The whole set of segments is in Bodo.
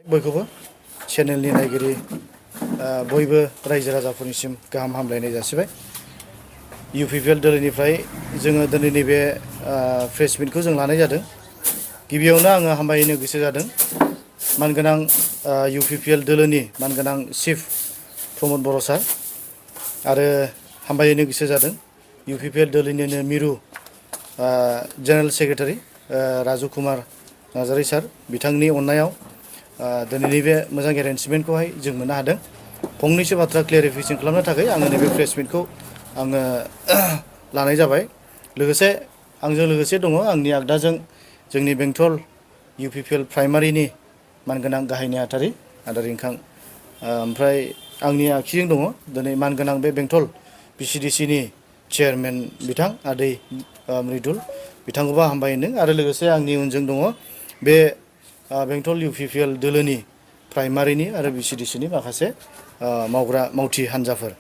बयखौबो चेनेलनि नायगिरि बयबो रायजो राजाफोरनिसिम गाहाम हामलायनाय जासिबाय। UPPL दोलोनिफ्राय जोङो दिनैनि बे प्रेस मिटखौ जों लानाय जादों। गिबियावनो आङो हामबायनो गोसो जादों मानगोनां UPPL दोलोनि मानगोनां चिफ प्रमद बर' सार आरो हामबायनो गोसो जादों UPPL दोलोनिनो मिरु जेनेरेल सेक्रेटारि राजु कुमार नार्जारी सार बिथांनि अननायाव दिनैनि बे मोजां एरेन्जमेन्टखौहाय जों मोननो हादों। फंनैसो बाथ्रा क्लियारिफिकेसन खालामनो थाखाय आङो नैबे प्रेस मिटखौ आङो लानाय जाबाय। लोगोसे आंजों लोगोसे दङ आंनि आगदाजों जोंनि बेंटल UPPL प्राइमारिनि मानगोनां गाहाय नेहाथारि आदा रिंखां ओमफ्राय आंनि आखिजों दङ दिनै मानगोनां बे बेंटल BCDC नि चेयारमेन बिथां आदै मृदुल बिथांखौबो हामबाय होनदों आरो लोगोसे आंनि उनजों दङ बे बेंटल UPPL दोलोनि प्राइमारिनि आरो BCDC नि माखासे मावग्रा मावथि हान्जाफोर।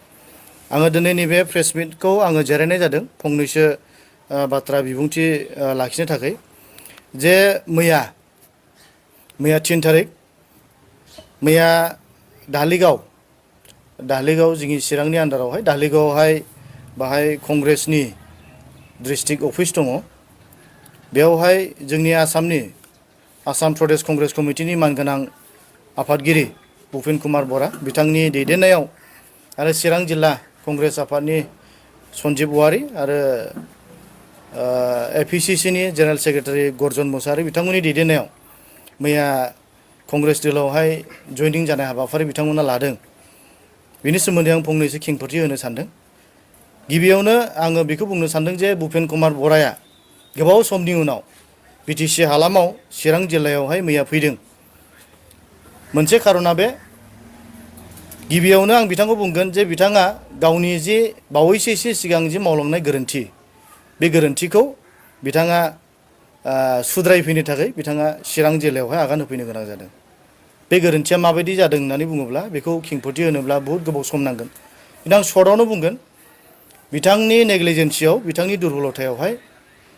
आङो दिनै नैबे प्रेस मिटखौ आङो जिरायनाय जादों फंनैसो बाथ्रा बिबुंथि लाखिनो थाखाय जे मैया 3 थारिख मैया दालिगाव जोंनि चिरांनि आन्दारावहाय दालिगावआवहाय बाहाय कंग्रेसनि डिस्ट्रिक्ट अफिस दङ। बेवहाय जोंनि आसाम प्रदेश कंग्रेस कमिटिनि मानगोनां आफादगिरि भुपेन कुमार बरा बिथांनि दैदेननायाव आरो चिरां जिल्ला कंग्रेस आफादनि सन्जीब वारि आरो APCC नि जेनेरेल सेक्रेटारि गरजन मुसाहारि बिथांमोननि दैदेननायाव मैया कंग्रेस दोलोआवहाय जइनिं जानाय हाबाफारि बिथांमोना लादों। बिनि सोमोन्दै आं फंनैसो खेंफोरथि होनो सानदों। गिबियावनो आङो बेखौ बुंनो सानदों जे भुपेन कुमार बराया गोबाव समनि उनाव BTC हालामाव चिरां जिल्लायावहाय मैया फैदों। मोनसे खारना बे गिबियावनो आं बिथांखौ बुंगोन जे बिथाङा गावनि जे बावैसो एसे सिगां जे मावलांनाय गोरोन्थि बे गोरोन्थिखौ बिथाङा सुद्रायफैनो थाखाय बिथाङा चिरां जिल्लायावहाय आगान होफैनो गोनां जादों। बे गोरोन्थिया माबायदि जादों होननानै बुङोब्ला बेखौ खेंफोरथि होनोब्ला बहुद गोबाव सम नांगोन। खिन्थु आं सर्टआवनो बुंगोन बिथांनि नेग्लिजेन्सियाव बिथांनि दुर्बलथायावहाय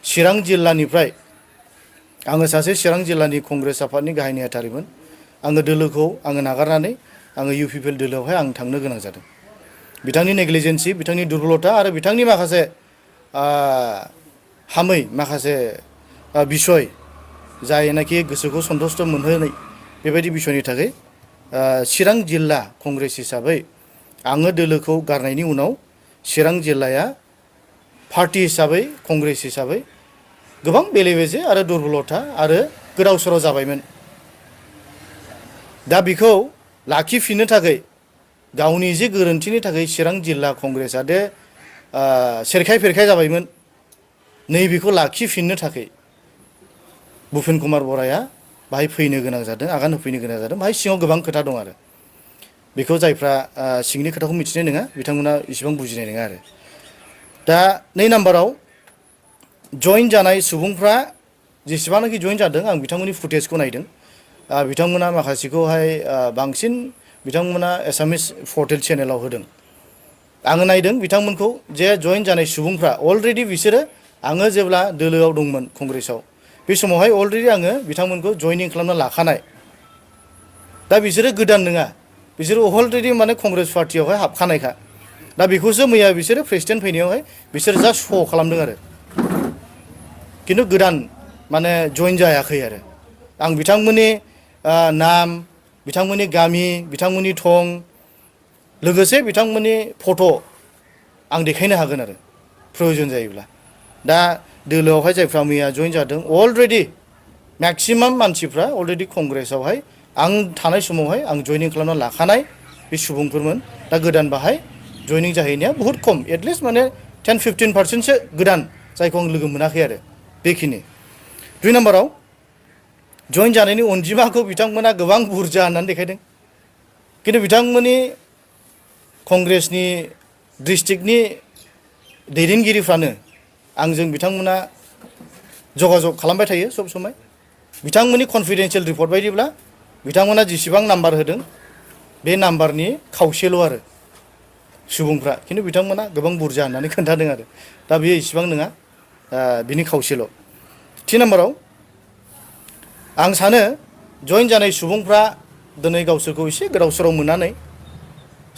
चिरां जिल्लानिफ्राय आङो सासे चिरां जिल्लानि कंग्रेस आफादनि गाहाय नेहाथारिमोन। आङो दोलोखौ नागारनानै आङो UPPL दोलोआवहाय आं थांनो गोनां जादों। बिथांनि नेग्लिजेन्सि बिथांनि दुर्बलथा आरो बिथांनि माखासे हामै माखासे बिसय जायनाखि गोसोखौ सन्थुष्ट मोनहोनाय बेबायदि बिसयनि थाखाय चिरां जिल्ला कंग्रेस हिसाबै आङो दोलोखौ गारनायनि उनाव चिरां जिल्लाया पार्टी हिसाबै कंग्रेस हिसाबै गोबां बेले बेजे आरो दुर्बलथा आरो गोदाव सोराव जाबायमोन। दा बेखौ लाखिफिननो थाखाय गावनि जे गोरोन्थिनि थाखाय चिरां जिल्ला कंग्रेसआ दे सेरखाय फेरखाय जाबायमोन नैबेखौ लाखिफिननो थाखाय भुपेन कुमार बराया बाहाय फैनो गोनां जादों आगान होफैनो गोनां जादों। बाहाय सिङाव गोबां खोथा दं आरो बेखौ जायफ्रा सिंनि खोथाखौ मिथिनाय नङा बिथांमोना इसेबां बुजिनाय नङा आरो। दा 2 नाम्बाराव जइन जानाय सुबुंफ्रा जेसेबांनाखि जइन जादों आं बिथांमोननि फुटेजखौ नायदों। बिथांमोना माखासेखौहाय बांसिन बिथांमोना एसामिस पर्टेल चेनेलाव होदों। आङो नायदों बिथांमोनखौ जे जइन जानाय सुबुंफ्रा अलरेडि बिसोरो आङो जेब्ला दोलोआव दंमोन कंग्रेसआव बे समावहाय अलरेडि आङो बिथांमोनखौ जइनिं खालामना लाखानाय। दा बिसोरो गोदान नङा बिसोरो अलरेडि माने कंग्रेस पार्टियावहाय हाबखानायखा। दा बेखौसो मैया बिसोरो प्रेसिडेन्ट फैनायावहाय बिसोर जास्ट श' खालामदों आरो खिन्थु गोदान माने जइन जायाखै आरो। आं बिथांमोननि नाम बिथांमोननि गामि बिथांमोननि थं लोगोसे बिथांमोननि फट' आं देखायनो हागोन आरो प्रयजन जायोब्ला। दा दोलोआवहाय जायफ्रा मैया जइन जादों अलरेडि मेक्सिमाम मानसिफ्रा अलरेडि कंग्रेसआवहाय आं थानाय समावहाय आं जइनिं खालामना लाखानाय बे सुबुंफोरमोन। दा गोदान बाहाय जइनिं जाहैनाया बहुद खम एटलिस्ट माने 10-15%सो गोदान जायखौ आं लोगो मोनाखै आरो बेखिनि। 2 नाम्बाराव जइन जानायनि अनजिमाखौ बिथांमोना गोबां बुरजा होननानै देखायदों। खिन्थु बिथांमोननि कंग्रेसनि डिस्ट्रिक्टनि दैदेनगिरिफ्रानो आंजों बिथांमोना जगाजग खालामबाय थायो सब समाय। बिथांमोननि कनफिडेन्सियेल रिपर्ट बायदिब्ला बिथांमोना जेसेबां नाम्बार होदों बे नाम्बारनि खावसेल' आरो सुबुंफ्रा खिन्थु बिथांमोना गोबां बुरजा होननानै खोन्थादों आरो दा बेयो इसेबां नङा बिनि खावसेल'। 3 नाम्बाराव आं सानो जइन जानाय सुबुंफ्रा दिनै गावसोरखौ एसे गोदाव सोराव मोननानै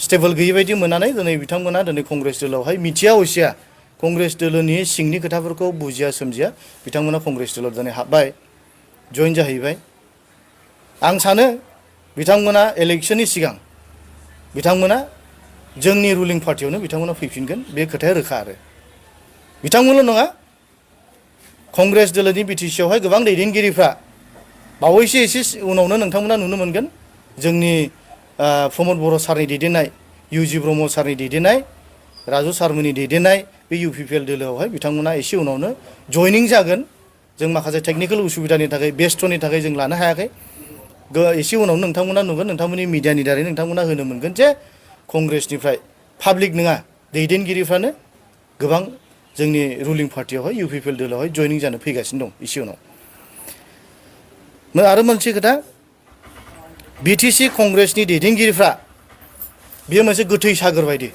स्टेबल गैयै बायदि मोननानै दिनै बिथांमोना दिनै कंग्रेस दोलोआवहाय मिथिया हसिया कंग्रेस दोलोनि सिंनि खोथाफोरखौ बुजिया सोमजिया बिथांमोना कंग्रेस दोलोआव दिनै हाबबाय जइन जाहैबाय। आं सानो बिथांमोना इलेक्शननि सिगां बिथांमोना जोंनि रुलिं पार्टियावनो बिथांमोना फैफिनगोन बे खोथाया रोखा आरो बिथांमोनल' नङा कंग्रेस दोलोनि बिटिसिआवहाय गोबां दैदेनगिरिफ्रा बावैसो एसे उनावनो नोंथांमोना नुनो मोनगोन जोंनि प्रमद बर' सारनि दैदेननाय इउजि ब्रह्म सारनि दैदेननाय राजु सारमोननि दैदेननाय बे UPPL दोलोआवहाय बिथांमोना एसे उनावनो जयनिं जागोन। जों माखासे टेकनिकेल उसुबिदानि थाखाय बेस्थ'नि थाखाय जों लानो हायाखै। एसे उनावनो नोंथांमोना नुगोन नोंथांमोननि मिडियानि दारै नोंथांमोना होनो मोनगोन जे कंग्रेसनिफ्राय पाब्लिक नङा दैदेनगिरिफ्रानो गोबां जोंनि रुलिं पार्टियावहाय UPPL दोलोआवहाय जयनिं जानो फैगासिनो दं एसे उनाव। आरो मोनसे खोथा BTC कंग्रेसनि दैदेनगिरिफ्रा बेयो मोनसे गोथै सागोर बायदि